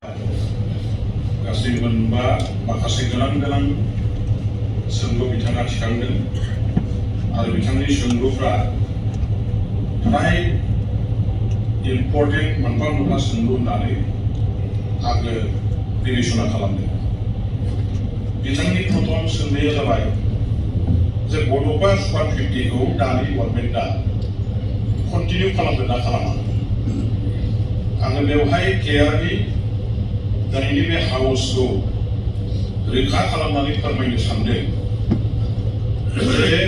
गासै मोनबा माखासे गोनां सोंलु बिथाङा थिखांदों आरो बिथांनि सोंलुफ्रा फ्राय इम्पर्टेन्ट मोनफा सोंलु होननानै आङो बिबेचना खालामदों। बिथांनि प्रथम सोंनाया जाबाय जे बड'फा सुपार 50खौ दानि गभर्नमेन्टआ कन्टिनिउ खालामगोन ना खालामा। आङो बेवहाय क्लियारलि दिनैनि बे हाउसखौ रैखा खालामनानै फोरमायनो सानदों जे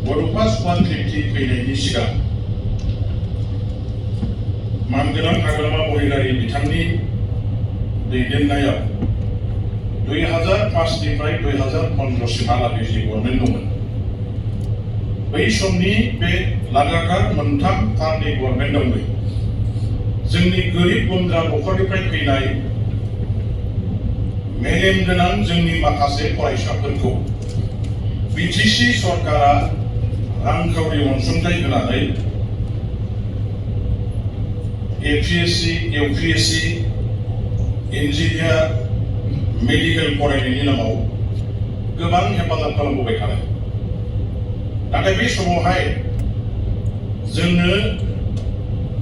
बड'फा सुपार 50 फैनायनि सिगां मानगोनां हाग्रामा महिलारि बिथांनि दैदेननायाव 2005 निफ्राय 2015 सिमहालागै जि गभर्नमेन्ट दंमोन, बै समनि बे लागातार मोनथाम टार्मनि गभर्नमेन्टआवनो जोंनि गोरिब गुन्द्रा न'खरनिफ्राय फैनाय मेलेम गोनां जोंनि माखासे फरायसाफोरखौ बिटिसि सरकारा रांखावरि अनसुंथाइ होनानै एपिएससि, इउपिएससि, इन्जिनियार, मेडिकेल फरायनायनि नामाव गोबां हेफाजाब खालामबोबाय थादों। नाथाय बे समावहाय जोंनो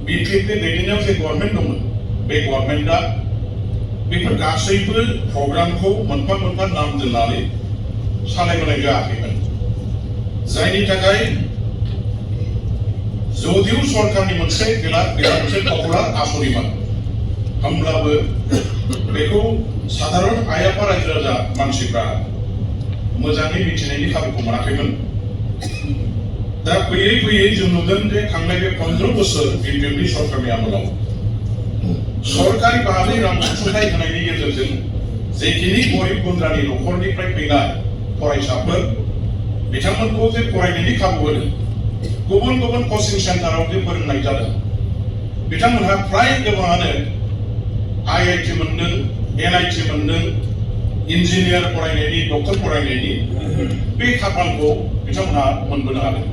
बिटिपि दैदेननायाव जे गभर्नमेन्ट दंमोन, बे गभर्नमेन्टआ बेफोर गासैबो प्रग्रामखौ मोनफा नाम दोननानै सालायबोनाय जायाखैमोन। जायनि थाखाय जदिउ सरकारनि मोनसे बिराद मोनसे पपुलार आसनिमोन, होमब्लाबो बेखौ साधारन आइ आफा रायजो राजा मानसिफ्रा मोजाङै मिथिनायनि खाबुखौ मोनाखैमोन। दा फैयै जों नुदों जे थांनाय बे 15 बोसोर बिजेपि सरकारनि आमोलाव सरकारि बाहागो रां अनसुंथाइ होनायनि गेजेरजों जेखिनि गरिब गुन्द्रानि न'खरनिफ्राय फैनाय फरायसाफोर बिथांमोनखौ जे फरायनायनि खाबु होदों, गुबुन कचिं सेन्टाराव जे फोरोंनाय जादों, बिथांमोनहा फ्राय गोबाङानो IIT मोनदों, NIT मोनदों, इन्जिनियार फरायनायनि, डक्टर फरायनायनि बे खाफालखौ बिथांमोनहा मोनबोनो हादों।